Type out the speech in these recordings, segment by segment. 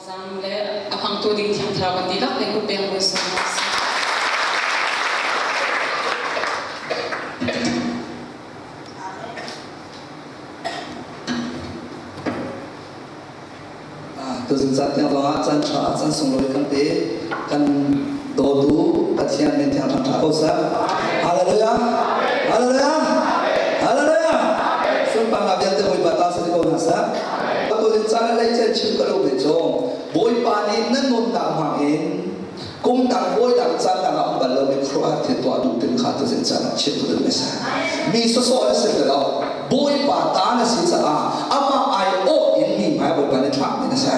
Cam le a hmangtu ding Thiang Thlarau kan dihlak le kut peng vun sawm hna usih. Tuzing caan tiang zongah caan ṭha caan sunglawi kan pe kan dawtu Pathian min thiang ṭha ko seh. Hallelujah! Hallelujah! Hallelujah! Sunparnak vialte Bawipa ta si ko hna seh. Tuzing caan lei cen chim ka duh mi cu Bawipa nih nan nunnak hmang in kum dang bawi dang caan dang ah um bal lomi khuaruahhar thil tuah duh tin kha tuzing caan ah chim ka duh mi si. Mi sawsawh na si ti lo. Bawipa ta na si caah amah aiawh in mi hmai Bawipa nih thlah mi na si.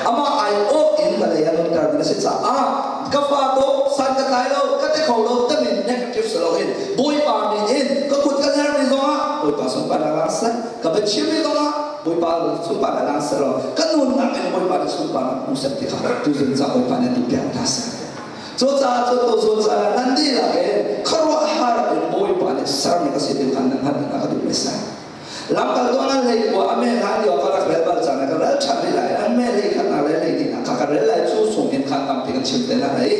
Amah aiawh in vawlei ah nunter mi na si caah ka fa to san ka tlai lo ka ti kho lo tamin negative si loin Bawipa min in ka kut ka hler mi zongah Bawipa sunparnak lang seh ka biachim mi zongah Bawipa sunparnak lang seh law ka nunnak in Bawipa nih sunparnak hmu seh ti kha tuzing ca Bawipa nih duh piak hna seh. Cucaah cu tuzun caah nan dihlak in khuaruahhar in Bawipa nih sermi ka si ti kha nan hngalh ding ah ka duh mi si. Lamkaltu an hlei kua a meh hlan lio ka rak rel bal cang ka rel ṭhan rih lai an meh hlei khat le hlei hnih kha ka rel lai cu chung in khan tampi kan chim te hna lai.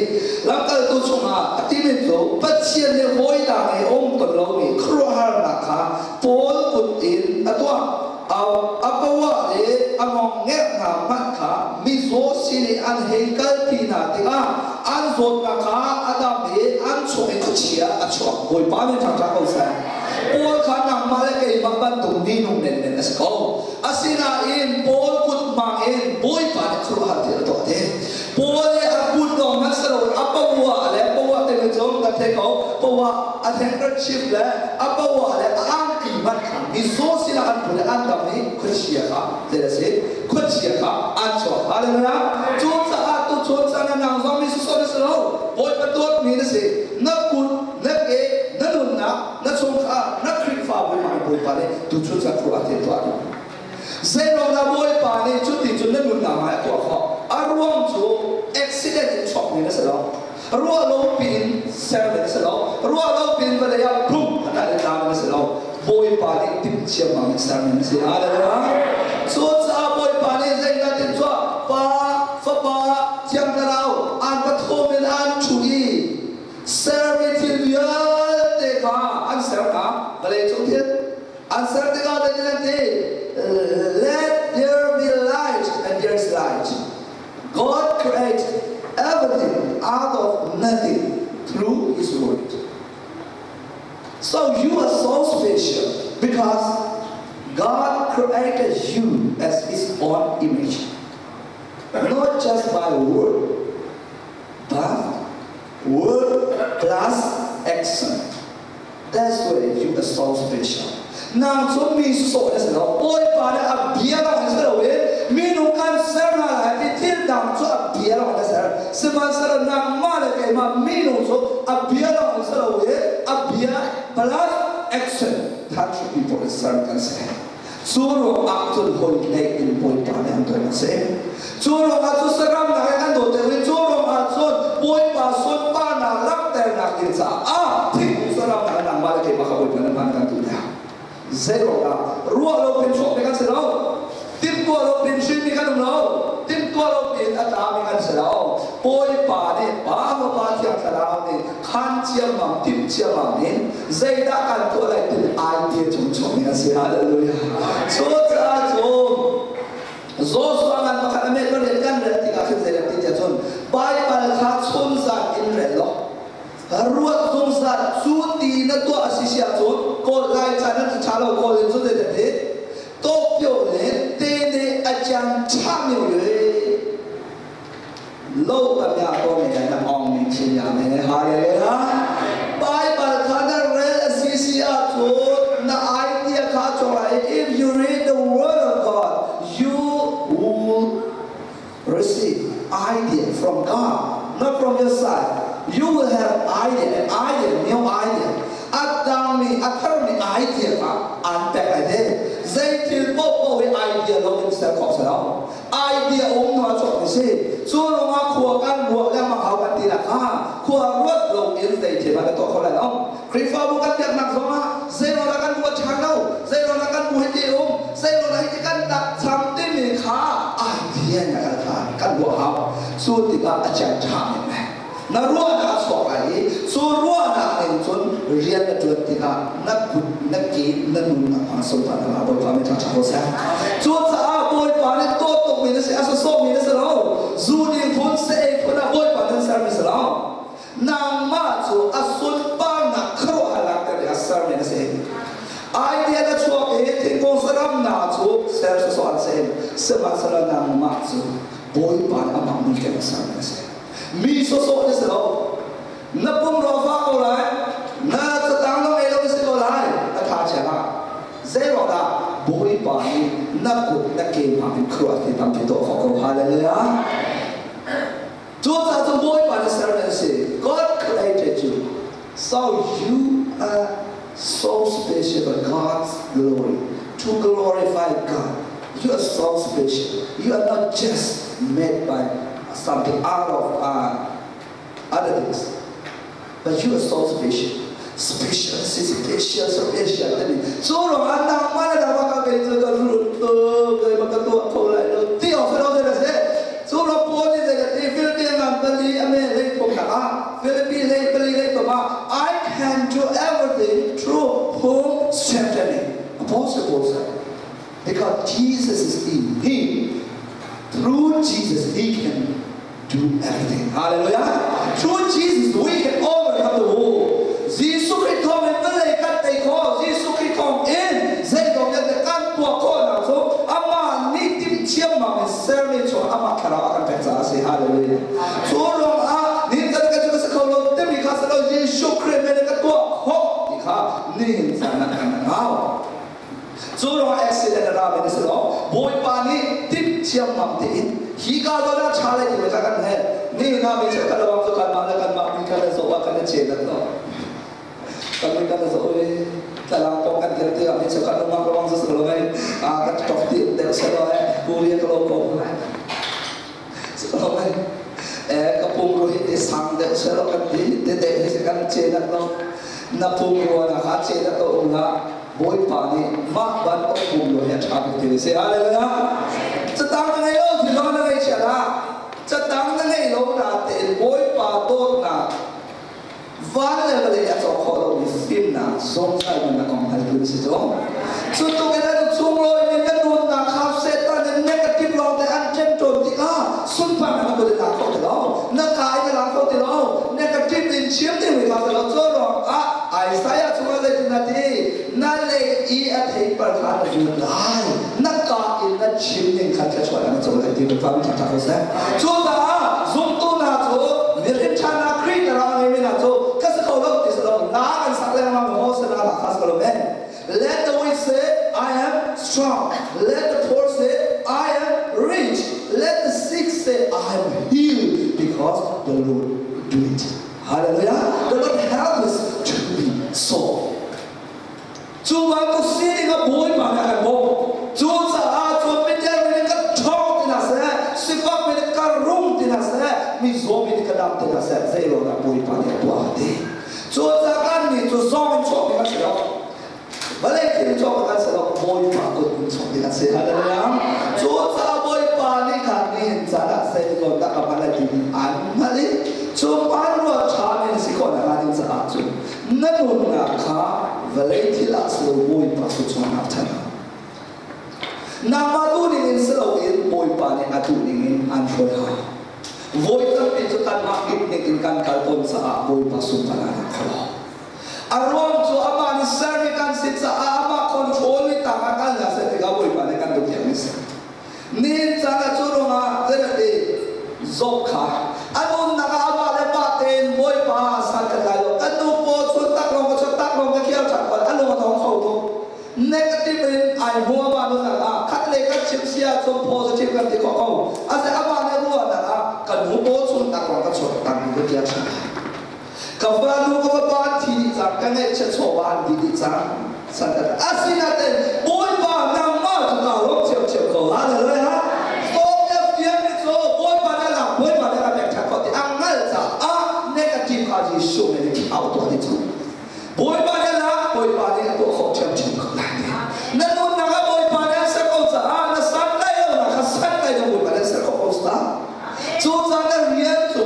Lamkaltu chungah a timi cu Pathian nih hawi dang i um ton lomi khuaruahharnak kha Paul kut in a tuah. A poah le a ngong-ngerh hna hmanh kha mizaw sin i an hei kalpi hna tikah an zawtnak kha a dam i an chung i khuachia a chuak. Bawipa nih ṭhangṭha ko seh. Paul kha nangmah le keimah bantuk minung menmen a si ko. Asinain Paul kut hmang in Bawipa nih khuaruahhar thil a tuah te. Paul le a kut lawng hmanh si loin a poah le poah timi cu kan theih ko. Poah a handkerchief le a poah le a angki hmanh kha mizaw sinah an put i an dam i khuachia kha zei a si khuachia kha an chuak. Hallelujah! Cucaah tuchun caan ah nang zong mi sawsawh na si lo. Bawipa dawtmi na si. Na kut, na ke, na nunnak, na chungkhar, na Khrihfabu hmang Bawipa nih tuchun caan khua a thil tuah duh. Zeiruang dah Bawipa nih cuti cun na nunnak ah a tuah khawh? A ruang cu accident in chuakmi na si lo. Ruah lo piin sermi na si lo. Ruah lo piin vawlei ah bum a in tlami na si lo. Bawipa nih timhcia bang in sermi na si. Hallelujah. Cucaah Bawipa nih zeidah timhtuah? Pa, Fapa, Thiang Thlarau an pathum in an ṭhu i sermi thil vialte kha an ser hna. Vawlei cung thil An ser tikah zeitin an ti? Let there be light and there is light. God creates everything out of nothing through His word. So you are so special because God created you as His own image. Not just by word, but word plus action. That's why you are so special. Nang cu mi sawh na si lo. Bawipa nih a bia lawng in si loin minung kan ser hna lai ti thil dang cu a bia lawng in a ser. Sihmanhsehlaw nangmah le keimah minung cu a bia lawng in si loin a bia plus action that should be for ser kan si. Cu ruangah cun hawi hlei in Bawipa nih an tuan a si. Cu ruangah cu saram nak in an dawt deuh i cu ruangah cun Bawipa sunparnak langhternak ding caah thingkung saram nak in nangmah le keimah kha Bawipa nih hman kan duh hna. Zei ruangah ruah lo pin chuak mi kan si lo. Timhtuah lo pin hrin mi kan um lo. Timhtuah lo pin a tla mi kan si lo. Bawipa nih Pa Fapa Thiang Thlarau nih khan ciammam timh ciammam in zeidah kan tuah lai ti idea chung chuakmi a si. Hallelujah. Cucaah cun Joshua ngan pakhat a meh rian kan rel tikah khin zei ti tiah cun Baibal kha chun zan in rel law ruat zungzal cu ti na tuah a si si ahcun kawl lai caan an ṭha lo kawl in cun zei ti Tokyo le te ne a chiang ṭha mi le Lo ka bia ko me na ong mi chin ya me hallelujah Bible kha na rel a si si ahcun na idea kha chawng if you read the word of God you will receive idea from God not from your side you will have idea an idea new idea a dangmi a tharmi idea kha an pek ai te zei thil paoh paoh hi idea lo in ser khawh si lo Idea um hna cawk ti si. Cu ruangah khua kan ruah lengmang hau kan ti nak kha khua ruat lo in zei thil hmanh kan tuah kho lai lo. Khrihfabu kan biaknak zongah zeiruangah kan ruat ṭhan lo, zeiruangah kan bu hi ti um, zeiruangah hi ti kan tak cham timi kha idea in kan kha kan ruah. caan ṭha men lai. Na ruahnak a chuak lai i cu ruahnak ning cun rian na ṭuan tikah na kut, na ke, na nun a hmang sunparnak ah Bawipa min ṭha ko seh. Cucaah Bawipa nih dawt tukmi na si, a sawsawhmi na si lo. Zu ding phun, sa ei phun ah Bawipa nan sermi si lo. Nangmah cu a sunparnak khuaruahhar langhter ding ah sermi na si. Idea na chuak i thingkung saram hna cu ser sawsawh an si. Sihmanhsehlaw nangmah cu Bawipa nih amah muikeng a sermi na si. Mi sawsawh na si lo. Na pumrua fak ko lai. Na catang na ngei lo na si ko lai. Na tha chia hlah. Zeiruang dah Bawipa nih na kut na ke hmang in khuaruah ti tampi tuah khawh ko. Hallelujah. Cucaah cun Bawipa nih ser an si. God created you. So you are so special for God's glory. To glorify God. You are so special. You are not just made by something out of other things. But you are so special. Special, special, special. Tani. Cu ruangah nangmah le nangmah ka kei cu ka rut tuk, kei ka tuah kho lai lo. Ti awk si lo zei na si. Cu ruang Paul nih zei ka ti Philippi ngan pali a me lei thum nak ah Philippi lei pali lei thum ah I can do everything through whom strengthen me. Apostle Paul said, because Jesus is in him, through Jesus he can do everything. Hallelujah. Through Jesus, we can overcome the world. Jesuh Khrih thawng in vawlei kan tei khawh. Jesuh Khrih thawng in zeidong vialte kan tuah khawhnak cu amah nih timhthiammam in sermi chung amah thlarau a kan pek caah a si. Hallelujah. Cu ruangah nihin kan kan cu ka si kho lo timi kha si lo Jesuh Khrih men in ka tuah khawh ti kha nihin caan ah kan hau. Cu ruangah accident a rami na si lo. Bawipa nih timh thiammam tein hi ka zawn ah ṭha lei in ka kan he ni na mi cu kan lawang cu kanmah le kanmah mi kan i zoh ah kan i ce dat lo. Kan mi kan i zoh i tlalang pong kan dir tiah mi cu kan lawang lawang cu si lo mei a kan tok ti deuh se lo he kuri ka lo ko si lo mei e ka pum ru hi ti sang deuh se lo kan ti te te hi kan ce dat lo na pum rua na kha ce dat lo um la Bawipa nih mah bantuk pum lo hi a ṭha bik ti a si. Hallelujah. Catang na ngei lo thil zong na ngei chia hlah. Catang na ngei lo na tein Bawipa dawtnak van le vawlei a cawk khawh lomi fimnak zungzal nunnak kong hngaltu na si cu. Cu tuk in an chunglawi mi na nunnak kha Satan in negative lawng te an ṭemṭawn tikah sunparnak na kut in lak kho ti lo. Na ka in na lak kho ti lo. Negative in chim dingmi kha si lo. Cu ruangah Isaiah chungah zeitin a ti? Na lei i a theipar kha na zun lai. Na ka in na chim ning kha thluachuah na co lai ti biafang ṭha ko seh. Cucaah zumtu hna cu mihring ṭhanak Khrih na rak ngeimi hna cu ka si kho lo ti si lo na kan sak lengmang maw si na la kha si ko lo men. Let the weak say, I am strong. Let the poor say, I am rich. Let the sick say, I am healed because the Lord do it. Hallelujah. The Lord help us to be so. Cu bantuk sining a Bawipa nih a kan bawmh. Cucaah cun miter mi nih ka ṭhawng ti hna seh, sifak mi nih ka rum ti hna seh, mizaw mi nih ka dam ti hna seh, zeiruang dah Bawipa nih a tuah ti. Cucaah kannih cu zawng in chuakmi kan si lo. Vawlei thil in chuakmi kan si lo, Bawipa kut in chuakmi kan si. Hallelujah. Cucaah Bawipa nih khan nihin caan ah zeitin dah ka hman lai timi an hngalh i cu hmanrua ṭha mi na si khawh nakhnga ding caah cun na nunnak kha vawlei thil ah si lo Bawipa cu chungah chan. Nangmah duh ning in si loin Bawipa nih a duh ning in an hruai hau. Vawi tampi cu kanmah duh ning in kan kal tawn caah Bawipa sunparnak a kho lo. A ruang cu amah nih sermi kan si caah amah control ni tangah kal hna seh tikah Bawipa nih kan duh piakmi si. Nihin caan ah cu ruangah zei Job kha a nunnak ah amah le mah tein Bawipa san ka tlai lo kan nu paw chun tak lawng ka chun tak lawng ka khial ṭhan kual a lung a dong kho tuk negative in ai hmu amah nunnak ah khat le khat chim si ahcun positive kan ti khawh ko ase amah le ruahnak ah kan nu paw chun tak lawng ka chun tak ka khial ṭhan ka fanu ka fapa thi dih cang ka ngaihchiat chawva an ti dih cang san asinain Bawipa nangmah cu kaa lawm ṭhiamṭhiam ko hallelujah Stop fian mi cu Bawipa na lak Bawipa na ka pek ṭhan ko ti a hngalh caah negative kha Jesuh nih thlau tuah ti cu Bawipa na lak Bawipa nih a tuah khawh ṭhiamṭhiam ko lai ti na nunnak ah Bawipa nih a ser ko caah na san lai lo na kha san lai lo Bawipa nih a ser khawh ko sa cu caah na rian cu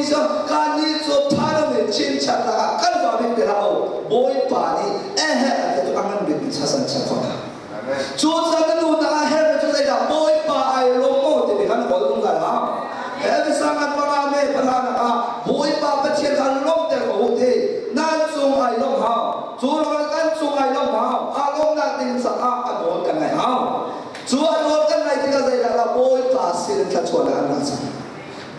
ti so kan nih cu phanami chinchiat lakah kan fa bik te hlah u. Bawipa nih ehe an ti cu a ngan bik mi chasan chia khawh hna. Cu caan na nu na a herhmi cu zeidah Bawipa ai lawm maw timi kha na kawl zungzal hau. He sangat panga me pahra ah Bawipa Pathian kha lawmhter ko u ti nan cung ai lawmh hau. Cu ruangah kan cung ai lawmh hau. Aa lawmhnak ding caah a nawl kan ngaih hau. Cu a nawl kan ngaih tikah zeidah dah Bawipa sin thluachuahnak an ra cang.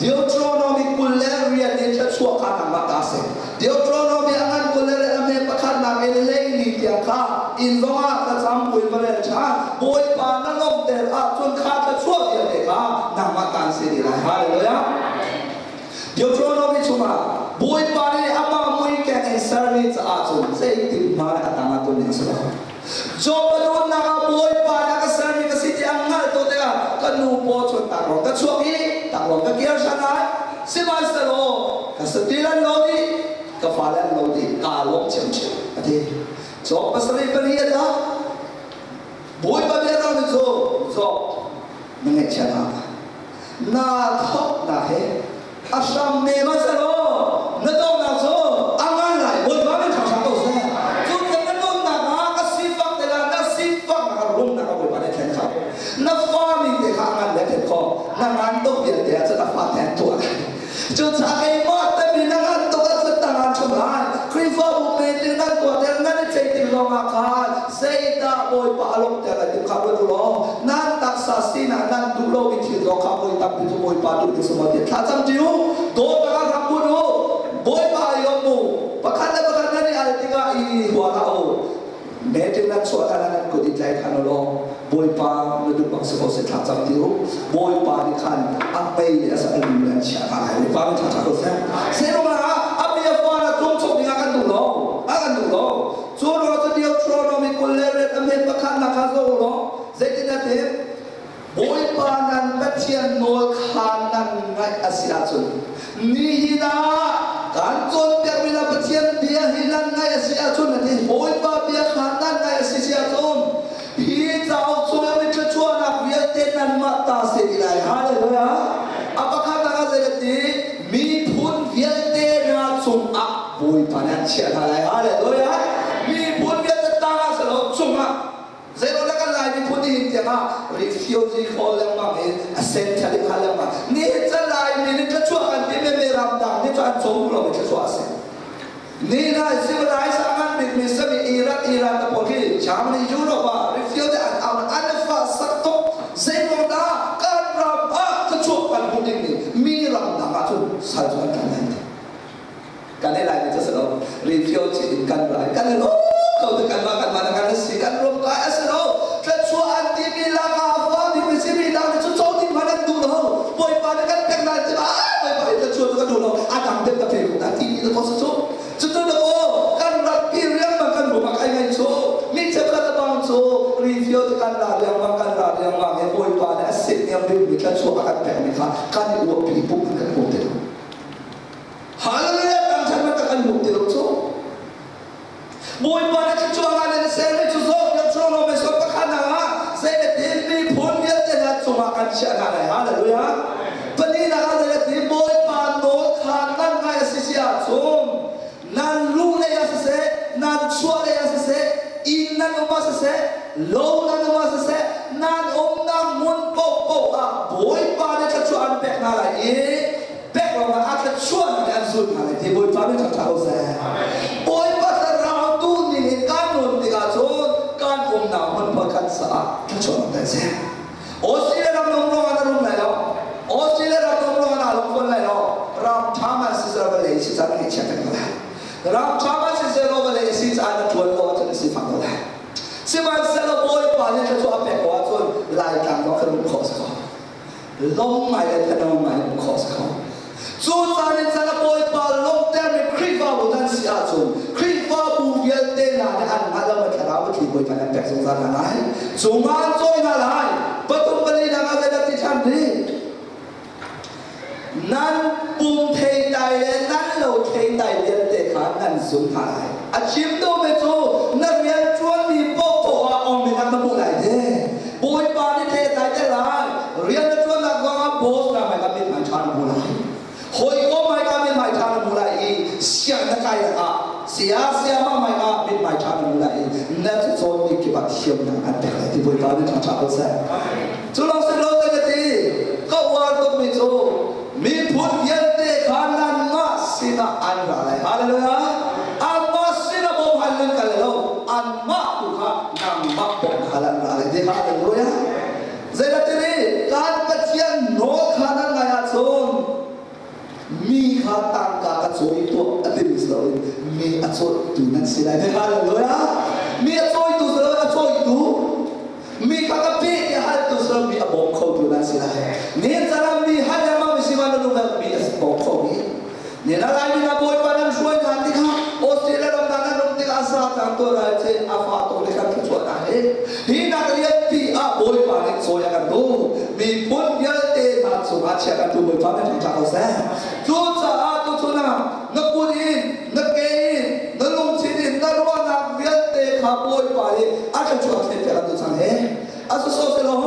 Deuteronomy 22 in thluachuah kha nangmah ta si. Deuteronomy a ngan 22 a hme pakhatnak in 14 tiang kha inn zongah thlacam buin va rel ṭhan. Bawipa na lawmhter ahcun kha thluachuah vialte kha nangmah ta an si dih lai. Hallelujah. Deuteronomy chungah Bawipa nih amah mui keng in sermi caah cun zeitin hmanh a tang ah tun ding a si lo. Job a nunnak ah Bawipa nih a ka sermi ka si ti a hngalh tuk tikah ka nu paw chun taklawng ka chuak i taklawng ka kir ṭhan lai. Sihmanhsehlaw ka satil an lo dih, ka fale an lo dih, kaa lawm ṭhiamṭhiam, a ti. Job 74 a dah. Bawipa bia dang cu Job na ngaihchia hlah. Naa thawknak he a hram ne hmasa law na dawtnak cu a ngan lai. Bawipa min ṭhang ko seh. Cu na nunnak ah ka sifak te la na sifak nak rumnak a Bawipa nih thlen kho. Na fa min te kha a ngan le thlen kho. Na ngan tuk vialte ah cun a fa te an tuah. Cucaah keimah tami na ngan tuk ahcun ta ngan chung lai. Khrihfabu meeting nan tuah ter nan i ceih tik lawngah khan zeidah Bawipa a lawmhter lai ti kha ruat u law nan taksa sinak nan duh lomi thil zong kha voi tampi cu Bawipa duh ning si maw ti thlacam ṭi u. Dawtnak ah rak bunh u. Bawipa ai lawm u. Pakhat le pakhat nan i al tikah i hua hlah u. Meeting nan chuah hlan ah nan kut i tlai than u law Bawipa na duh bang si ko seh thlacam ti u. Bawipa nih khan a mei le a sa an lu le an chiah hna lai. Bawipa nih ṭha ko seh. Zeiruangah a bia fa na tlung chung dingah kan duh lo. A kan duh lo. Cu ruangah cu Deuteronomy 22 a hmet pakhat nak kha zoh u law zeitin a ti? Bawipa nan Pathian nawl kha nan ngaih a si ahcun nihin ah kan cawnpiakmi na Pathian bia hi nan ngaih a si ahcun a ti. Bawipa bia kha nan ngaih a si si ahcun hi cauk chung i thluachuahnak vialte nanmah ta si ti lai. Hallelujah. A pakhatnak ah zei a ti? Miphun vialte hna cungah Bawipa nih an chiah hna lai. Hallelujah. Miphun vialte tangah si lo cungah Zeiruangah kan Lai miphun nihin tiangah refugee call lengmang in a sen thalik hal lengmang. Nihin ca Laimi nih thluachuah kan ti mi ramdang nih cu an co lo mi thluachuah a si. Ni na civilized a ngan bikmi sami Iraq, Iran te pawl khi Germany, Europe ah refugee an au an fa sak tuk. Zeiruang dah kan ram ah thluachuah kan hmuh ding ni mi ramdang ah cun sal cu an kan lai. Kan i lai mi cu si lo. Refugee in kan rai. Kan i lawm ko tu kan mah kan mah kan si kan rum kai a si lo. Thluachuah an timi lak ah a fa mi si mi dang nih cu co ding hmanh an duh lo. Bawipa nih kan pek lai ti ah Bawipa hi thluachuah cu ka duh lo. A dang deuh ka pe ko na ti mi na ko si cu. Cucu na aw kan rat pi riangmang kan rum ah kai ngai cu. Mi cheukhat a bang cu refugee kan ra riangmang kan ra riangmang i Bawipa nih a sin niam bikmi thluachuah a kan pekmi kha kan i uappi pum in kan hmu ti lo. Hallelujah thangṭhat taktak an hmuh ti lo cu. Bawipa na thluachuah ah na sermi cu zawt na chuang lo sawm pakhat nak ah zei na ti miphun vialte hna cungah kan chiah hna lai. Hallelujah. Palinak ah zei na ti Bawipa nawl kha nan ngai a si si ahcun nan luh lei ah siseh nan chuah lei ah siseh inn nan um ah siseh lo nan um ah siseh nan umnak hmun paohpaoh ah Bawipa nih thluachuah an pek hna lai i pek lawngah a thluachuahnak nih an zul hna lai ti Bawipa nih ṭha ko seh. Bawipa thlarau tu ning in kan nun tikah cun kan umnak hmun pakhat saah thluachuahnak kan si. Australia ram rum ruangah na rum lai lo. Australia ram rum ruangah na lung fawn lai lo. Ram ṭha man siseh vawlei si caan ngeih chia peng ko lai. Ram ṭha man siseh vawlei si caan na ṭuan lo ahcun na sifak ko lai. Sihmanhsehlaw Bawipa nih thluachuah a pek ko ahcun Laitlang zong kan rum khawh si ko. Lawm ngai le thanuam ngai um khawh si ko. Cu caan in caan a Bawipa lawmhtermi Khrihfabu nan si ahcun Khrihfabu vialte hna nih an hngalh lo thlarau a thli Bawipa nih an pek zungzal hna lai. Cu nga an cawi hna lai. Pathum pali nak ah zeidah ti ṭhan rih? Nan pum theitlai le nan lo theitlai vialte kha nan zum hna lai. A chim duhmi cu na rian ṭuanmi paohpaoh ah ong in na hmuh lai te. Bawipa nih theitlai te lai. Rian na ṭuannak zongah boss na mai ka mit hmai ṭha na hmu lai. Hawikom mai ka thiamnak an pek lai ti Bawipa nih ṭha ko seh. Cu lawng si lo ka ti ka uar tukmi cu miphun vialte kha nanmah sinah an ra lai. Hallelujah! Anmah sinah bawmhan nan kal lo, anmah tu kha nangmah bawmh hal an ra lai ti. Hallelujah! Zeidatili kan Pathian nawl kha nan ngai ahcun mi kha tangka ka cawi tuah a timi si loin mi a cawitu nan si lai. Hallelujah! Mi a cawitu si loin a cawitu mi kha ka pe ti haltu si loin mi a bawm khotu nan si lai. Ni caram mi hal lengmang mi si ma na lung mi a bawm kho mi. Ni na lai mi na bawipa nan hruai hna tikah Australia ram hna nan um tikah a sa cang tuah lai ce a fa to le kan thluachuah hna hi. Hi nak lianpi ah bawipa nih cawi a kan duh. Miphun vialte hna cungah chia kan duh bawipa nih ṭha ko seh. Cucaah tuchun ah na kut in, na ke in, na lungthin in, na ruahnak vialte kha bawipa nih a thluachuah thlen piak an duh cang he. A su so si lo.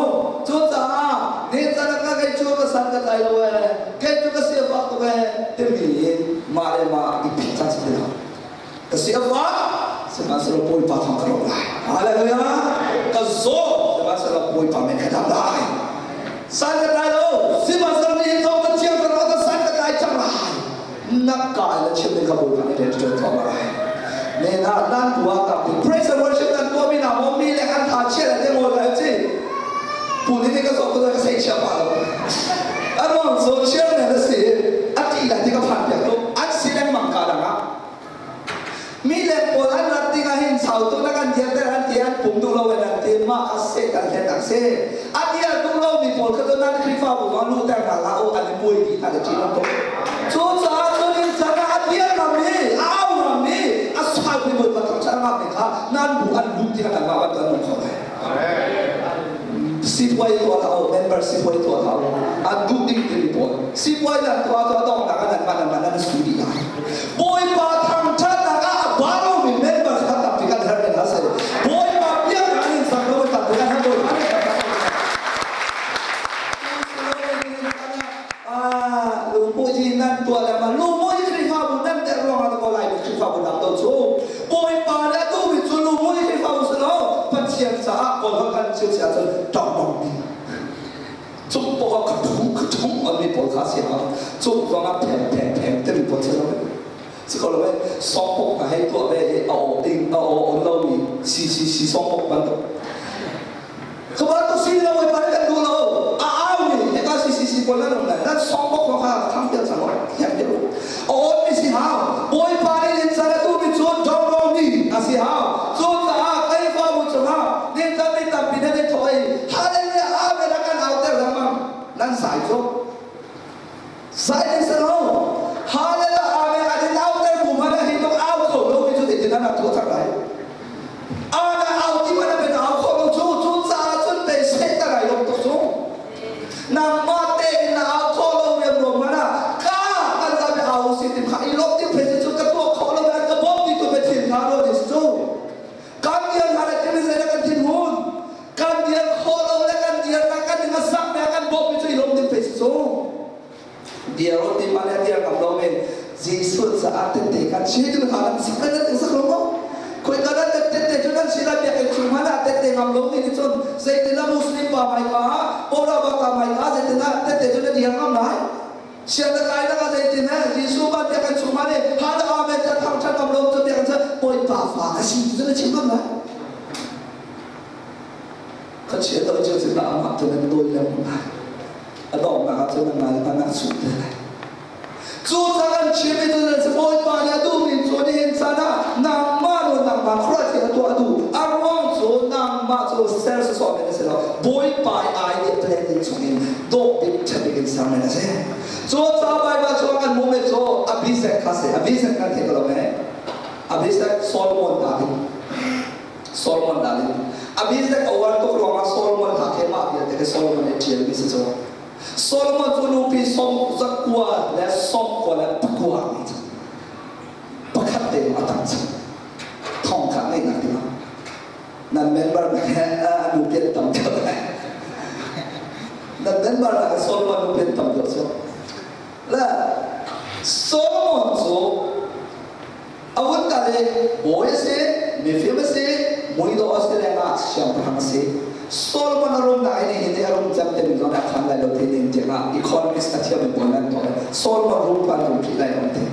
Cucaah ni can ah kei cu ka san ka tlai lo ee, kei cu ka si a fak tuk ee timi in mah le mah i phih cang si ti lo. Ka si a fak, sihmanhsehlaw Bawipa thawng ka rawk lai. Hallelujah! Ka zaw, sihmanhsehlaw Bawipa men ka dam lai. San ka tlai lo, sihmanhsehlaw nihin thawng ka thiang ka rawk ka san ka tlai cang lai. Na ka in na chim ding kha Bawipa nih rian ṭuan thawng lai. Ne na nan bu ah tam praise and worship nan tuah mi na mo mi le an tha chia le te ngol lai chi. Pu ni ni ka zawt ko ka sei chia pa lo. A ruang zo chairman a si a ti lai ti ka phan piak tu an si lengmang ka dang ah. Mi le pawl an rat ding ah hin sautu na kan diar ter an ti an pum duh lo in an ti mah kha se kan hlen ang se. A diar duh lo mi pawl kha cu nan Khrihfabu zong luh ter hna hlah u an i muai dih hna le ṭih an tuk. Cucaah cun in can ah a diar ngam mi, a au ngam mi, a sau mi Bawipa thangṭhat ngam mi kha nan bu an luh tikah nangmah bantuk an um kho lai. Sipuai tuah hlah u, member sipuai tuah hlah u. An duh ding timi pawl. Sipuai nan tuah cu a donghnak ah nan man nan su dih lai. Bawipa thangṭhatnak ah a ba lomi member kha tampi kan herh men hna seh. Bawipa biaknak in sak lo tampi kan herh Bawipa nih kan Ah, lungput hi nan tuah lengmang. Lungput hi Khrihfabu nan derh ruangah na ko lai Khrihfabu dang to cu. Bawipa le a duhmi cu lungput hi Khrihfabu si lo. Pathian caah kawlholh kan chim si ahcun ṭong mi. Cung poah ka thu ka thung on mi pawl kha si ha. Cung zong ah pheng pheng pheng timi pawl si lo. Si ko lo ve. Songpok ka hei tuah ve i a aw ding a aw on lo mi si si si songpok bantuk. Ka bantuk si lo Bawipa nih kan duh lo. A au mi hika si si si pawl nan um lai. Nan song bok kha thang piak cang u. Thiam piak u. A awn mi si hau. Bawipa nih nin can a duh mi cu dongro mi a si hau. Cucaah Khrihfabu cungah nin can mi tampi nan i thawh i Hallelujah Amen a kan auter lengmang. Nan sai cu. Sai ding si lo. Hallelujah Amen an in auter bu hmanh ah hi tluk au kho lo mi cu zeitin an rak tuah cang lai. Ana au ti hmanh ah au khawh lo cu cucaah cun pei Satan ai lawm tuk cu. Nangmah tein na au khawh lo rianruang hmanh ah ka kan zapi au si tim kha i lawm ding phei si cu ka tuah khawh lo an ka bawm ti tu pe thin hna lo ding si cu. Kan dian hna le timi zei kan thin hun. Kan dian khawh lo le kan dian na kan ding a sak me kan bawm mi cu i lawm ding phei si cu. Diar ti ma le diar ngam lo men Jesuh caah tette kan si tu kha kan sak kan sak lo mo khoi ka dan tette cu kan si lai biakinn chung hmanh ah tette ngam lo mi nih cun zeitin ah muslim pa mai ka pora ba ka mai ka zeitin ah tette cu na diar ngam lai sian na kai na zeitin he Jesuh ba biakinn chung hmanh i hada amen ta thang than ngam lo cu biakinn cu bawipa fa ka si tu na chim ngam lai ka chia to cu cu na amah tu nan dawi lengmang lai a donghnak ah cun nangmah le nangmah sung te lai cu ca kan chim i cun si bawipa nih a duhmi cu nihin caan ah nangmah nu nangmah khuaruah a tuah a duh a ruang cu nangmah cu ser sawsawh men a si lo bawipa i ai nih plan in chungin dawh bik ṭha bik in ser men a si cu ca Baibal cu kan hmuh mi cu Abishag kha si Abishag kan theih ko lo me Abishag Solomon David Solomon David Abishag a uar tuk ruangah Solomon hla khi mah vialte khi Solomon nih ṭialmi si cu. Solomon cu nupi som zakua le som kua le pakua ngei cang. Pakhat te a tang cang. Thong khat ngeihnak dingah. Nan member he a nupi an tam deuh lai. Nan member nak Solomon nupi an tam deuh cu. Le Solomon cu A vun kal i bawi a si, mifim a si, Mui dawh a si lengah siangpahrang a si. Solomon a rumnak in hi a rum cem timi zong a khan lai lo ti ning tiangah economics a thiam pawl nan tuah. Solomon rum pa rum ṭih lai lo ti.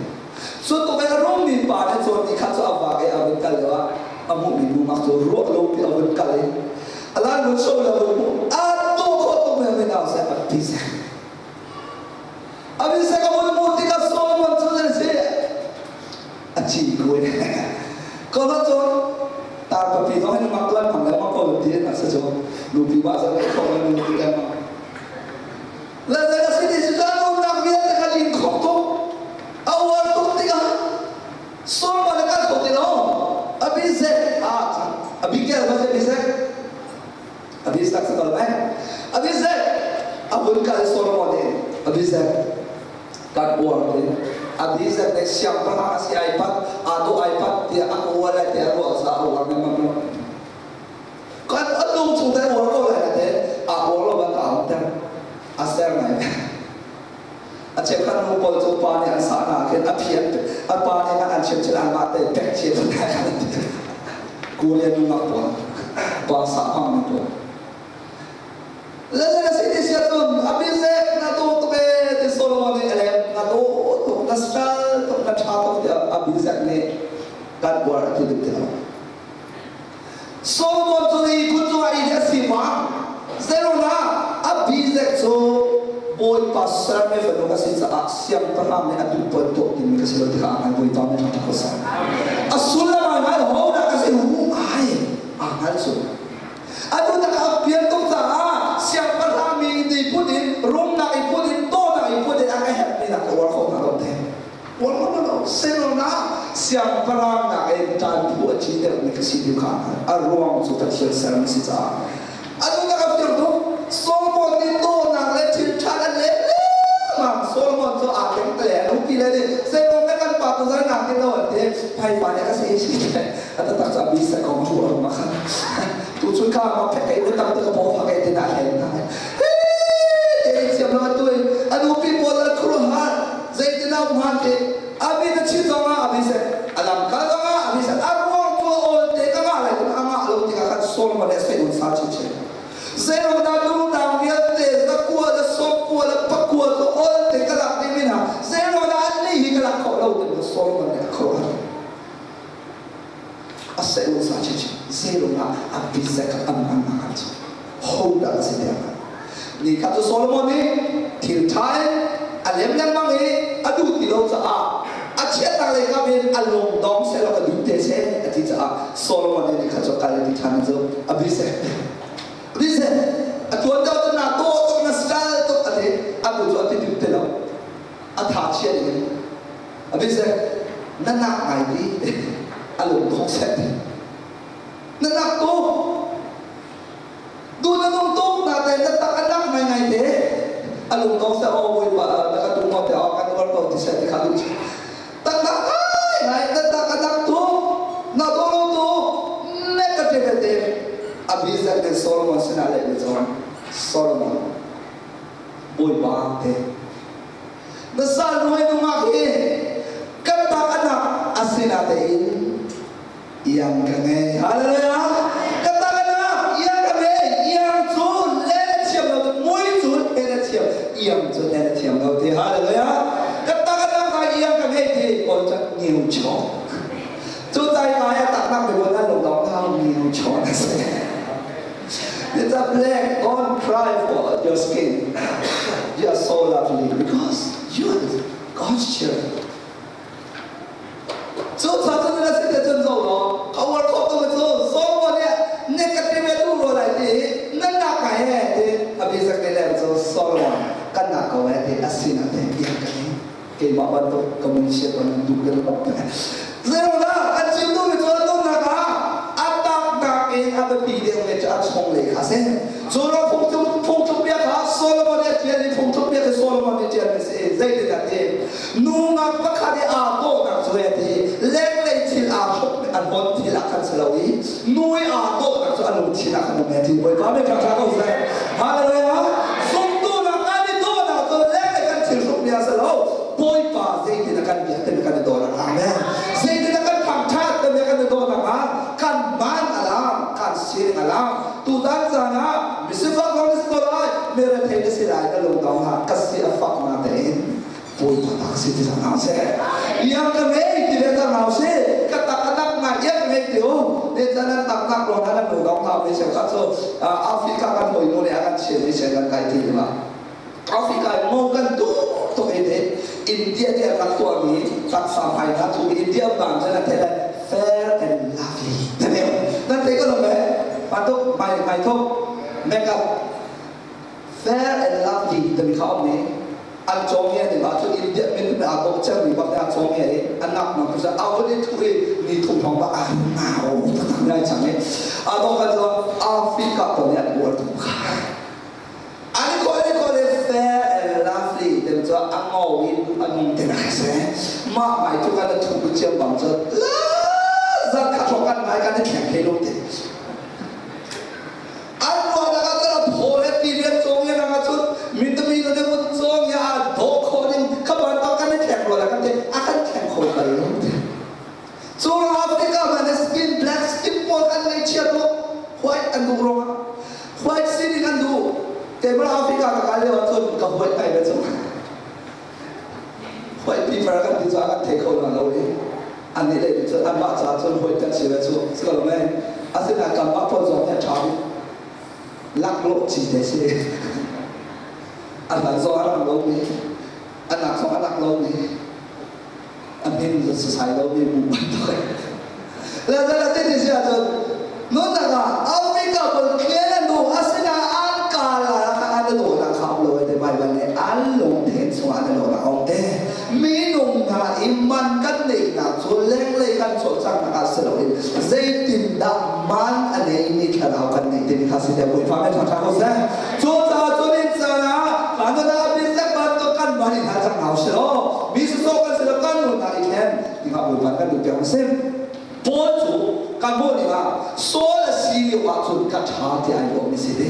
Cu tuk in a rummi pa nih cun ni khat cu a vak i a vun kal lio ah a hmuhmi numak cu ruah lo pi a vun kal i a lan vun so le vun hmuh a tuah khawh tuk men mi nau seh a ti seh. Abisek a vun hmuh tikah Solomon cu nan si a ci kuai. Ko cun tar papi zong hin mak tuan mang le mak ko ti na sa cu nupi wa sa le kho le nupi le mang. Le le si ti si cun umnak vialte kha lin khok tuk a uar tuk tikah Solomon a kal kho ti lo. Abisek a Abigail ma si Abisek Abisek sa ko lai. Abisek a vun kal Solomon nih Abisek kan uar te Abisek nih siangpahrang a si ai pat aa dawh ai pat tiah a ka uar lai tiah ruah sa a uar lengmang lo. Kan a lung chung te uar ko lai na te a uar lo ban a um ter a ser ngai. A cheukhat nu pawl cu pa nih an sah hna khin a phi an a pa nih an chim chil anmah te pek chia phun hai khan Korean nungak pawl pa sah hmang mi pawl le le si ti sia cun Abisek na tu tuk e ti Solomon nih a lem na tu tuk na sal tuk na tha tuk tiah Abisek nih kan uar a ti duh ti lo. Solomon cu i kut cungah i a si ma zeirona Abisek cu Bawipa sermi fanu ka si caah siangpahrang nih a duh pon tuah dingmi ka si lo tikah a ngai Bawipa nih ṭha ko seh. A sullam ai ngai ho dah ka si hu ai a hngal cu. Atu tak a pian tuk caah siangpahrang mi ni phun in rumnak i phun in tawnak i phun in a ka herhmi nak ka uar kho hna lo te. Uar kho hna lo. Selona siangpahrang nak in ṭan phu a ci deuhmi ka si ti kha a ruang cu Pathian sermi si caah. Atu tak a pian tuk. Solomon nih tawnak le thil ṭha an leh lengmang. Solomon cu aa teng te a nupi le nih zeilawm le kan pa tu zar nak ti lo an ti. Phaifa nih ka si si a taktak cu a bi sa kong thu a rum a khan. Tu chun kha ma phek kai tam te ka paw pha kai te na hlen na. Te siam lo tu a nupi pawl an khuru har zeitin a um han te abi na chi zong ah abi se alam ka zong ah abi se a ruang tu ol te ka nga lai tu anga lo ti ka khan Solomon le sai un sa chi chi. Zeiruangdah lungdang vialte zakua le sawmkua le pakua cu ol te ka lak ding hna zeiruangdah annih hi ka lak khawh lo ti Solomon nih a khuaruah a seh sa chichi zeiruangah a bizek an an an cu ho dah a si tiang ni kha cu Solomon nih thil ṭha in a lem lengmang i a duh ti lo caah a chiatnak lei kam in a lung dong seh law ka duh te seh a ti caah Solomon nih ni kha cu kal ti ṭhan cu a bizek Listen, a tuan deuh tu na to tuk na style tuk a ti a bu cu a ti duh ti lo a tha chia in a bise na nak ngai ti a lung dong set na nak tu du na nung tuk na te na tak a nak ngai ngai te a lung dong se o boi pa na ka tu mo te o kan war ko ti se ti kha du tak nak ngai ngai na tak a nak tu na do lo tu ne ka te te Abizak nih Solomon sinah leh ni cun Solomon Bawipa te na sal nuai nungak hi kan tak anak asinatein iang ka ngei hallelujah kan tak anak iang ka ngei iang cu le na thiam lo mui cu le na thiam iang cu le na thiam lo ti hallelujah kan tak anak ka iang ka ngei ti kawl cak ngiu chok Cu cai ngai a taknak mi bon an lung dong thau mi chawn a si. It's a black, don't cry for your skin. You are so lovely because you are God's children. Cu cha cun na si te cun zo law, ka uar khawh tu cu Solomon nih ne ka ti ve tu ro lai ti nan nak ngai he ti Abizak nih le cu Solomon kan nak ko he ti asina te iang ka ni. Keimah bantuk ka mun chiat on duh kan bak Zeirona an chim duhmi cu an nunnak ah a taknak in a biapi deuhmi cu a chunglei kha si. Cu ro phungthluk bia kha Solomon nih a ṭial i phungthluk bia khi Solomon nih ṭialmi si. Zeitindah ti? Nungak pakhat i aa dawhnak cu a ti lenglei thil aa hruk an bon thil ah khan si lo i nu i aa dawhnak cu a lungthin ah khan um ti. Bawipa nih ṭha ko seh. Hallelujah. Zumtu nak kan i dawhnak cu lenglei kan thil hrukmi ah si lo. Bawipa zeitin a kan biak timi kan i dawhnak. Amen. Zeitin a kan thangṭhat timi kan i dawhnak ah kan ban a lang. sining a lang. Tutan caan ah misifak lawng na si ko lai, mi rethei na si lai, na lungdong hlah, ka si a fak na tein Bawipa ta ka si ti cang hna seh. Iang ka ngei ti ve cang hna usih. Ka tak a tak ngai iang ka ngei ti u. Ne chan an tak nak ruang ah nan lungdong hna mi cheukhat cu Africa kan hawi nu nih a kan chim mi chen kan kai ti ma. Africa in mo kan duh tuk i te India nih an rak tuahmi taksa hmai hna cu India bang cun an theih lai fair and lovely. Na deu. Nan thei ko lo me? Patuk mai mai thuk makeup fair and lovely timi kha um i an cawng i an i mah cu India min aa dawh cemmi bak nih a cawng i a nak mang cu a vun i thuh i ni thum hrawng bak a ngau taktak ngai cang i a dawh kan cu Africa pawl nih an uar tuk kha an i kawl i kawl i fair and lovely timi cu a ngo i a nung te nak si mah ngai cu kan i thuh ciam bang cu la zan khat hrawng kan ngai kan i thleng thei lo te. An ruahnak ah cun a phaw le ti rian cawng le nang ahcun mitami na deuh cawng ya a dawh khawh ding kha bantuk kan i thleng rua la kan ti a kan thleng kho bal lo. Cu Africa man skin black skin pawl kan ngei chia tuk white an duh ruangah white sining an duh. Keimah Africa ka kal lio ahcun ka white ai le cu white people kan ti caah kan thei kho hna lo i annih lei nih cun anmah caah cun white kan si ve cu si ko lo mei? Asinain kanmah pawl zong hi a ṭha bik laklawh ci te si. A hlan zong a rang lomi, a nak zong a nak lomi, a hmin sasai lomi bu bantuk. Le le te ti si ahcun nunnak ah Africa pawl clear an duh, asinain an kaa lai ah khan an i dawhnak kha um lo te. Baibal nih an lungthin chungah an i dawhnak a um te. Minung hna i man kan neihnak cu lenglei kan cawlcanghnak ah si loin zeitindah man a neimi thlarau kan neih timi kha si te. Bawipa min ṭha ko seh. Cucaah cun in caan ah Canada business bantuk kan man i hna cang hna usih law mi sawsawh kan si lo, kan nun hna i thlen tikah Bawipa kan duh piak si. Paul cu kan hmuh dingah Saul a si lio ahcun ka ṭha tiah ai ruahmi si te.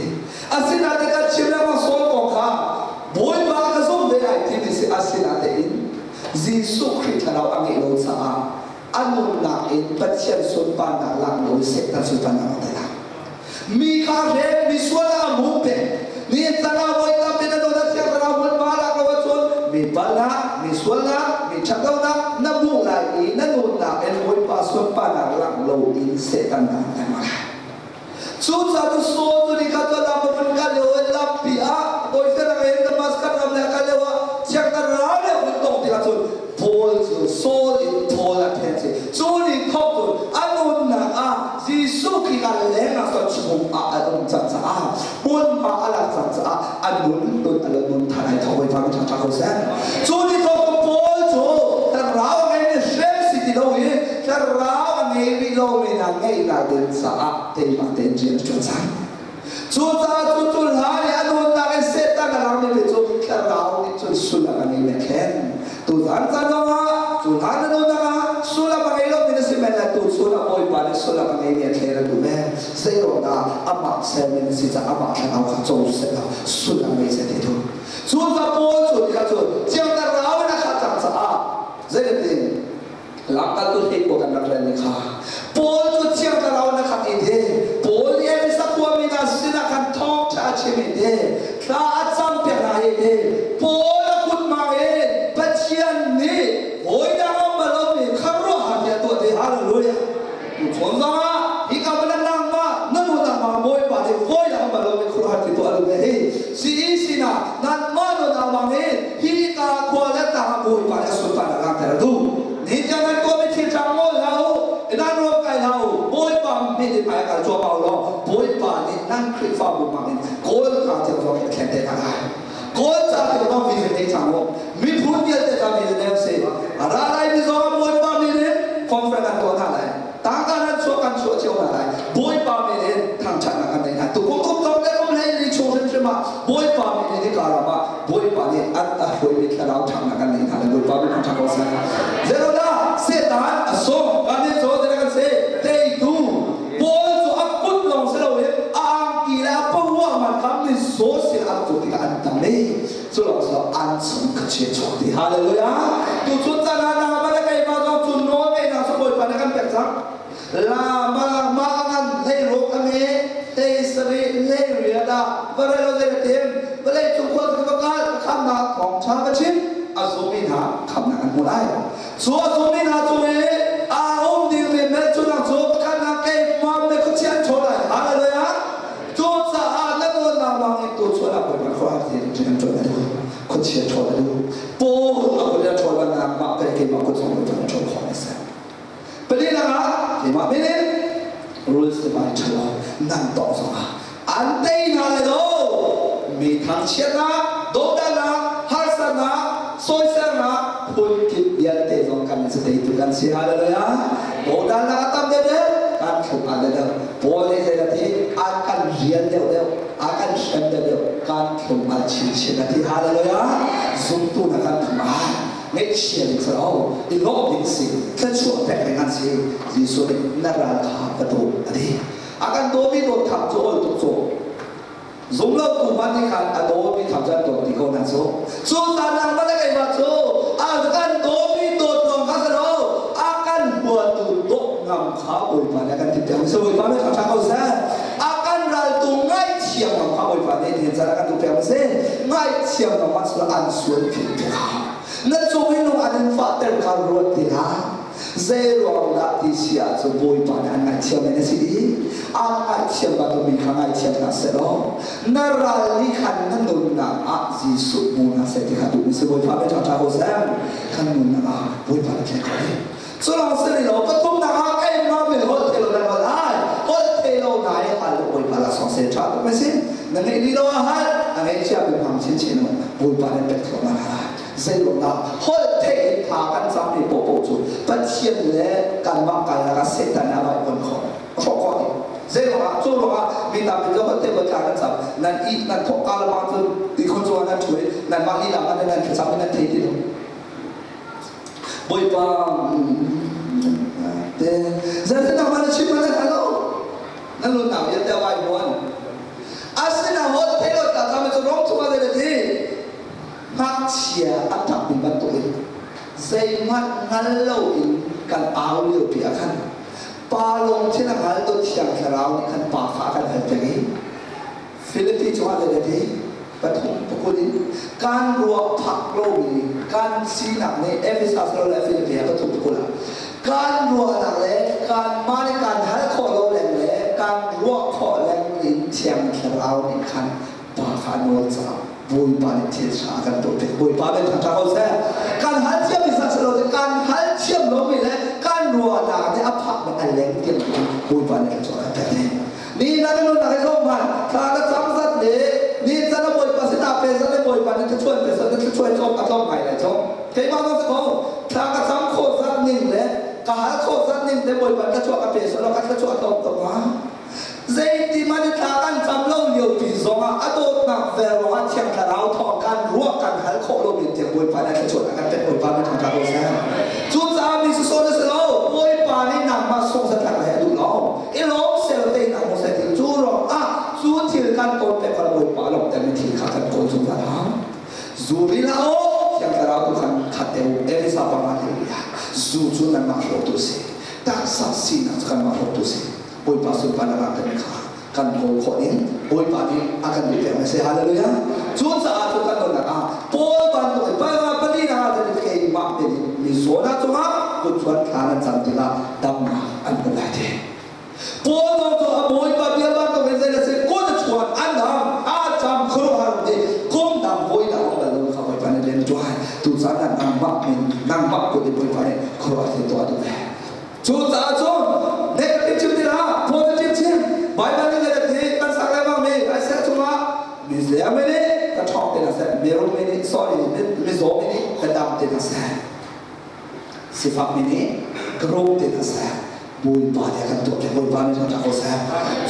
Asinain kan chim lengmang Saul kong kha Bawipa ka zumh ve ai timi si. Asinain Jesuh Khrih thlarau a ngeih lo caah a nunnak in Pathian sunparnak lak lo in Satan sunparnak a tel. Mi kha hrem, mi sual ah a hmu peng. Ni tala voi tampi na dawt a Thiang Thlarau hmunhma lak lo ahcun mi palhnak, mi sualnak, mi ṭhatlonak na hmuh lai i na nunnak in Bawipa sunparnak langh lo in Satan na lengmang lai. Cucaah cu Saul cu nikhat cu lam a vun kal lio i lampi ah Bawipa in Damascus ram le a kal lio ah Thiang Thlarau le a vun tong tikah cun Paul cu Saul in Paul a ṭhen si. Cu ni thawk cun a nunnak ah Jesuh Khrih ah lengah cun chung ah a um cang caah hmunhma a lak cang caah a nun nun a lo nun than ai thawk. Bawipa min ṭha ko seh. Cu ni thawk cun Paul cu thlarau a ngei mi hrem si ti lo i thlarau a ngei rih lomi hna ngeihnak ding caah teimak tein rian a ṭuan cang. Cucaah cu cu hla nih a nunnak in Satan a langmi te cu thlarau nih cun sullam a ngei me khen. Tuzan caan zongah cu hla na nunnak ah sullam a ngei lomi na si men lai, tu chun ah Bawipa nih sullam a ngeimi a thlen a duh ve. Zeiruangah amah sermi na si caah amah thlarau kha co seh law sullam ngei seh ti tu. Cucaah Paul cu nih cun Thiang Thlarau in a khah cang caah zeitin Lamkaltu hlei pawl kan rak rel ni kha Paul cu Thiang Thlarau na khat i the Paul nih Efesa khuami hna sinah khan thawngṭha a chim i the thla a campiak hna i the Paul a kut hmang in Pathian nih voidang a um bal lomi khuaruahhar hi a tuah ti. Hallelujah! Tu chawn zongah hika van nangmah na nu nangmah Bawipa nih voidang a um bal lomi khuaruahhar ti tuah lu ve hi CEC na nanmah nu nangmah nih hi ka khua le tlang ah Bawipa nih a sunparnak langhter a duh. Nihin tiang nan tuahmi thil ṭha ngol hlah u, nan ruam kai hlah u. Bawipa min in hmai kal cuahmah u law Bawipa nih nan Khrihfabu hmang in Kawl ca tiang zong in a thlen te hna lai. Kawl ca tiang zong vision nei cang u. Miphun vialte ca vision nei usih. A ra lai mi zong ah Bawipa min in conference an tuah hna lai. Tangka nan chuah kan chuah cio hna lai. Bawipa min in thangṭhatnak kan nei hna. Tukum kum thong le kum 14 chung hrimhrim ah Bawipa min in hika ram ah Bawipa nih an a hruaimi thlarau ṭhangnak kan nei hna le Bawipa min thangṭhat ko seh. Zerudah Satan a sung kan nih cu zeidah kan si teitu Paul cu a kut lawng si loin a angki le a paruah man kha mizaw sin an kut tikah an tam i cu lawng si lo an chung ka chia chuak ti. Hallelujah! Tu chun caan ah na le keimah zong cu nawl ngeihnak cu Bawipa nih a kan pek cang. La ma ma ngan hlei ruk a nge. Thawngṭha ka chim, a zummi hna khamhnak an hmu lai. Cu a zummi hna cung i aa um dingmi hmelchunhnak cu pakhatnak keimah le khuachia an ṭhawl lai. Hallelujah! Cucaah na dawtnak ruangin tuchun ah Bawipa khuaruahhar thil in ṭan a duh. Khuachia ṭhawl a duh. Paul a kut a ṭhawl bannak mah ka keimah kut zong Bawipa na ṭhawl khawh a si. Palinak ah keimah min in rules te bai ṭhalo nan tawh zongah an tei hna lai lo. Mi thangchiatnak, dohdannak, harsatnak, sawisernak phunkip vialte zong kan si teitu kan si. Hallelujah. Dohdannak a tam deuh deuh, kan thluk a deuh deuh. Paul nih zei a ti? A kan rian deuh deuh, a kan hrem deuh deuh, kan thlum al chinchin a ti. Hallelujah. Zumtu na kan thlum ai. Ngaihchia ding si lo, i lawmh ding si, thluachuah pek ding an si. Jesuh nih na ral kha ka dawt a ti. A kan dawmi dawt kham cu ol tuk cu. Zumlotu hmanh nih khan a dawmi kham cu an dawt ti ko hna cu. Cu caan ah le keimah cu a kan dawmi dawt lawng kha si lo, a kan huatu dawt ngam kha Bawipa nih a kan timhpiak. Si Bawipa nih ṭha ko seh. A kan raltu ngaithiam ngam kha Bawipa nih nihin caan a kan duhpiak si. Ngaithiam ngam ah sila an sual phit piak hau. Na cung i nung an in fahter kha ruat ti hlah. Zeiruang dah ti si ahcun Bawipa nih an ngaihthiam men a si i an ngaihthiam bantuk mi kha ngaithiam hna seh law na ral nih khan na nunnak ah Jesuh hmu hna seh ti kha duhmi si. Bawipa bia ṭha ko seh. Kan nunnak ah Bawipa na thleng kho ding. Cu lawng si rih lo, pathumnak ah keimah min holh thei lo nan holh ai. Holh thei lo na i hal Bawipa laksawng seh ṭha tuk na si. Na ngeih rih lo ah hal, na ngeihcia mi hmang chinchin u. Bawipa nih pek thluahmah hna lai. Zeiruangah holh theih in tha kan cammi paohpaoh cu Pathian le kanmah karlak ah Satan nih a vaivuan khawh, a hrawh khawh dih. Zeiruangah? Cu ruangah mi tampi cu holh theih tha kan cam. Nan ih, nan thawk ka le bang cun ihkhun cungah nan ṭhu i nanmah lila hmanh in nan thlacam i nan thei ti lo. Bawipa te zeitindah man chim man na lo nan lunnak vialte a vaivuan. Asinain holh theih lo tla cam cu rong cungah zei ti Ngakchia a ṭapmi bantukin zeihmanh hngal loin kan au liopi ah khan Pa lungthin a hngaltu Thiang Thlarau nih khan Pa kha a kan hal peng i Filipi cungah zei ti pathum pakul in kan ruah phak lomi kan sinak nih Efesas lo le Filipi ah pathum pakul ah kan ruahnak le kanmah nih kan hal khawh lo leng le kan ruah khawh leng in Thiang Thlarau nih khan Pa kha nawl caah Bawipa nih thil ṭha a kan tuah piak. Bawipa nih ṭha ko seh. Kan hal thiam i si lo kan hal thiam lomi le kan ruahnak nih a phak le a leng tiang Bawipa nih thluachuah kan pek te. Ni na kan nunnak hi zong hmanh thla ka cam zat le ni can a Bawipa sinah pe zat le Bawipa nih thluachuah pe zat le thluachuah cawm a tlawm ngai lai cawm. Keimah zong si ko thla ka cam khawh zat ning le ka hal khawh zat ning te Bawipa thluachuah ka pe selaw ka thluachuah a tlawm tuk hnga. Zeiti hmanh i thla kan cam lo liopi zongah a dawtnak vel ruangah Thiang Thlarau thawng kan ruah kan hal khawh lomi tiang Bawipa nih thluachuah a kan pek. Bawipa nih thangṭhat ko seh. Cucaah mi sawsawh na si lo. Bawipa nih nangmah sung zatlak he a duh lo. I lawm sel teinak hmu seh ti cu ruangah cu thil kan kawl pek kha Bawipa lawmhtermi thil kha kan kawl zungzal hau. Zu ri hlah u, Thiang Thlarau tu khan khat te u. Efesa panga hleili ah zu cu nanmah hrawktu a si. Taksa sinak cu kanmah hrawktu a si. Bawipa sunparnak ah kan kha kan kawl khawh ding Bawipa nih a kan duh piak si. Hallelujah. Cucaah cu kan nunnak ah Paul bantuk in panga pali na ah keimah te nih mi zawn ah cungah kut chuan thla nan cam tikah damnak an hmu lai te. Paul zong cu a Bawipa bia bantuk in zei na si kut a chuan an dam a cam khuaruahhar ti kum dang hawi dah bal lo kha Bawipa nih rian tuan tu caan ah nangmah min nangmah kut in Bawipa nih khuaruah thil tuah duh ve. Cucaah cun negative chim ti hlah, positive chim. Bible nih zei ti kan sak lengmang mi Isaiah chungah mi leng mi nih ka ṭhawng te hna seh, mirum mi nih sorry mizaw mi nih ka dam te hna seh, sifak mi nih ka rum te hna seh. Bawipa nih a kan tuah piak, Bawipa nih ṭha ko seh.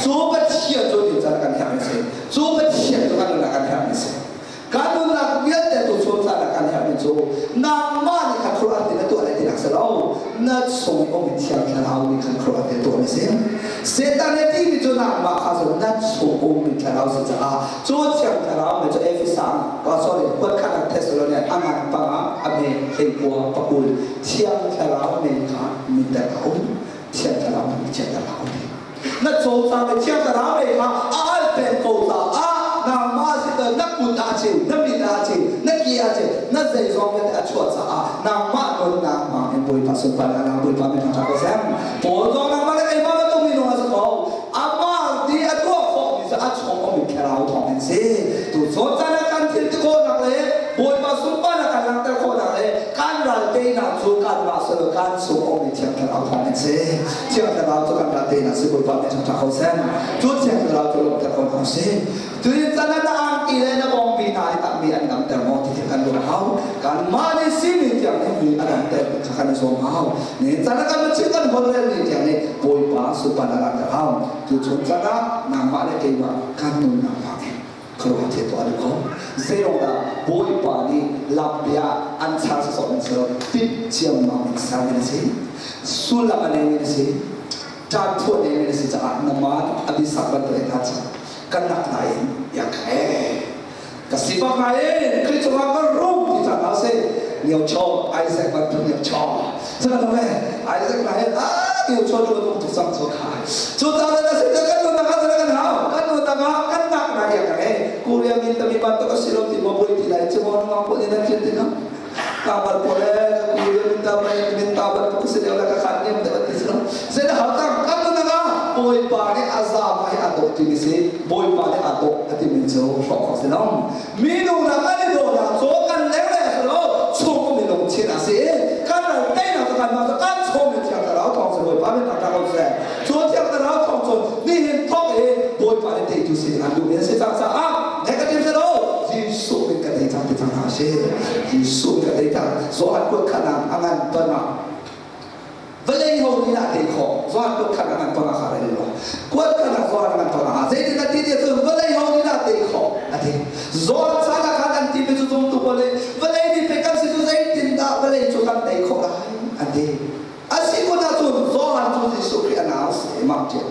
Cu Pathian cu ni caan kan herh mi si. Cu Pathian cu kan nunnak kan herh mi si. Kan nunnak vialte tu chung caan ah kan herhmi cu nangmah nih khan khuaruahhar na tuah lai tinak si lo. Na chung i um Thiang Thlarau nih khan khuaruahhar na tuah mi si. Satan nih timi cu nangmah kha cu na chung ummi thlarau si caah cu Thiang Thlarau nih cu Efesa oh, sorry kuatkhat Thessalonian a ngan panga a hme hleikua pakul Thiang Thlarau men kha minter a um. Thiang Thlarau nih Thiang Thlarau um. Na cawlcang le Thiang Thlarau lei kha a al peng ko caah nangmah si na kut ah ceu, na mit ah ceu. Na ki a ce na zeizong vialte a chuah caah nangmah nunnak hmang in Bawipa sunparnak ah Bawipa min thangṭhat ko seh. Paul zong nangmah le keimah bantuk minung a si ko. Amah ti a tuah khawhmi cu a chung ummi thlarau thawng in si. Tu zawn caan ah kan thil ti khawhnak le Bawipa sunparnak kan langhter khawhnak le kan ral teinak cu kanmah si lo kan chung ummi Thiang Thlarau thawng in si. Thiang Thlarau cu kan ral teinak si Bawipa min thangṭhat ko seh. Cu Thiang Thlarau cu lawmhter ko hna usih. Tuin caan ah na angki le na bawngpi hna i takmi an damter maw ti khi kan ruah hau. Kanmah nih simi tiang nih mi a damter ti kha kan i zuam hau. Nihin caan ah kan luchin kan holhrel ni tiang nih Bawipa sunparnak langhter hau. Tu chung caan ah nangmah le keimah kan nunnak hmang in khuaruah thil tuah duh ko. Zeirong dah Bawipa nih lampi ah an char sawsawh in si lo, timh ciammam in sermi na si. Sullam a neimi na si. Ṭan thuah neimi na si caah nangmah a bisak bantuk in hna kan nak nain yak he ka sifak nain Khrih cungah ka rum ti cang hna sih niau chaw Isaac bantuk niau chaw cun lo me Isaac na he ah niau chaw tu tung tuk cang chu kha cu ta na si kan nun nak kan hau kan nun nak kan nak na yak he Korea min tami bantuk a si lo ti mo boi ti lai chu mo nong po ni na thil ti no Kabar pole Korea min ta mai min ta bantuk si leo la ka khan niam te ti si lo zai na hau tang kan nun nak Bawipa nih a zaam hi a dawh timi si Bawipa nih a dawh a timi cu hrawk khawh si lo minung nak an i dawhnak cu kan leng le si lo chung minung chin a si kan ral teinak cu kan mah cu kan chung mi thiang thlarau thawng si Bawipa min thangṭhat ko seh cu thiang thlarau thawng cu nihin thawk i Bawipa nih teitu si an duhmi a si cang caah negative si lo Jesuh min ka tei cang ti cang hna si Jesuh ka tei cang Johan kuat khat ah a ngan ton ah vawlei ho nih dah tei khawh zuan kuat khat a ngan ton ah kha rel lo kuat khat ah zuan a ngan ton ah zeitin a ti ti cun vawlei ho nih dah tei khawh a ti zuan caan ah khan an ti mi cu zumtu pawl nih vawlei nih pek kan si cu zeitin dah vawlei cu kan tei khawh lai an ti a si kun ahcun Johan cu Jesuh Khrih a nau si mak ṭian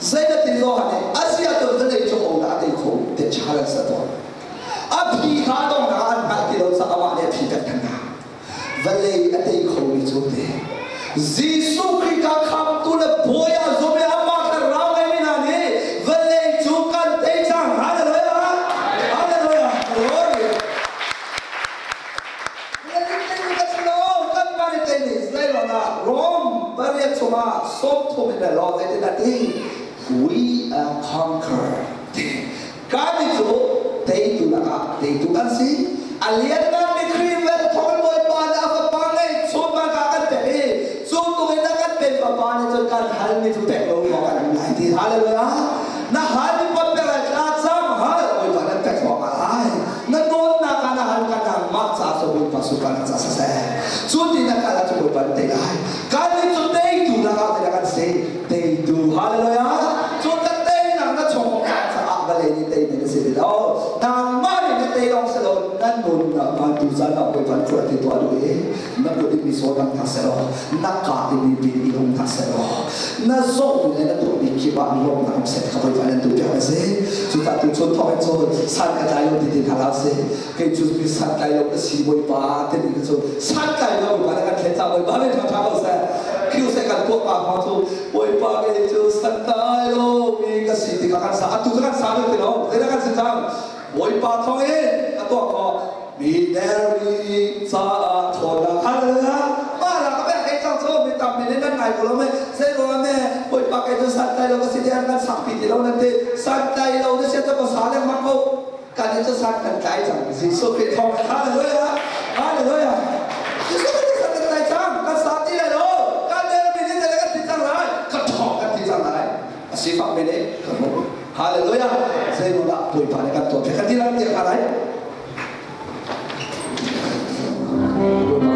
zei na ti Johan nih a si ahcun vawlei cu ho dah a tei kho te challenge a tuah a phi kha dongnak ah an hngalh ti lo caah amah nih a phi pek than hna Vawlei a tei khomi cu te Jesuh Khrih ka khamtu le Bawi ah zum i amah thlarau ngeimi hna nih vawlei cu kan tei cang. Hallelujah! Hallelujah! Glory! Kan mah nih tei nih zeiruangah Rom pariat chungah 30 in le law zeitin a ti? We are conqueror. Kan cu teitu lakah teitu kan si. A liannganmi Khrih vel thawngin Bawipa nih a Fapa ngeihchun man kha kan pek i cu tungin a kan pek Fapa nih cun kan halmi cu pek lo maw kan um lai ti. Hallelujah! Na halmi pot pek lai thla cam hal Bawipa nan pek thluahmah lai. Na dawtnak ah na hal ka nangmah ca cu Bawipa sunparnak ca siseh. Cu ti na kal ahcun Bawipa nan tei lai. Kan nih cu teitu lakah zeidah kan si? Teitu. Hallelujah! Cu ka teinak na chung caah vawlei nih teimi na si ti lo. Nangmah nih na tei lawng si lo, na nunnak hmantu caan ah Bawipa tuah ti tuah duh i na kut in mi saw dang hna seh law, na kaa in mi bin i hung hna seh law, na zawhmi le na tuahmi kip ah lawmhnak um seh ka Bawipa nan tuh piak na si. Cucaah tu chun thawk in cun san ka tlai lo ti ti hna hlah sih. Kei cu mi san tlai lo ka si Bawipa timi cu san tlai lo Bawipa na kan thlen cang Bawipa nih ṭha ṭha ko seh. Khiu seh kan tuah pa hma cu Bawipa kei cu san tlai lo mi ka si ti kha kan sa atu cu kan sa lo ti lo zeidah kan si cang Bawipa thawng in ka tuah khawh mi dermi caah ṭhawnnak hallelujah mah la ka pek kei cang cu mi tam mi nih nan ngai ko lo me zei ruangah me Bawipa kei cu san tlai lo ka si ti an kan sak pi ti lo nan ti san tlai lo na sia cu ka sa lengmang ko kan in cu san kan tlai cang Jesuh Khrih thawng in hallelujah hallelujah Jesuh Khrih san kan tlai cang kan sa ti lai lo kan dermi nih kan ti cang lai ka ṭhawng kan ti cang lai a sifak mi nih ka hmuh hallelujah zeimaw dah Bawipa nih kan tuah kan ti lai tiah lai Bawipa.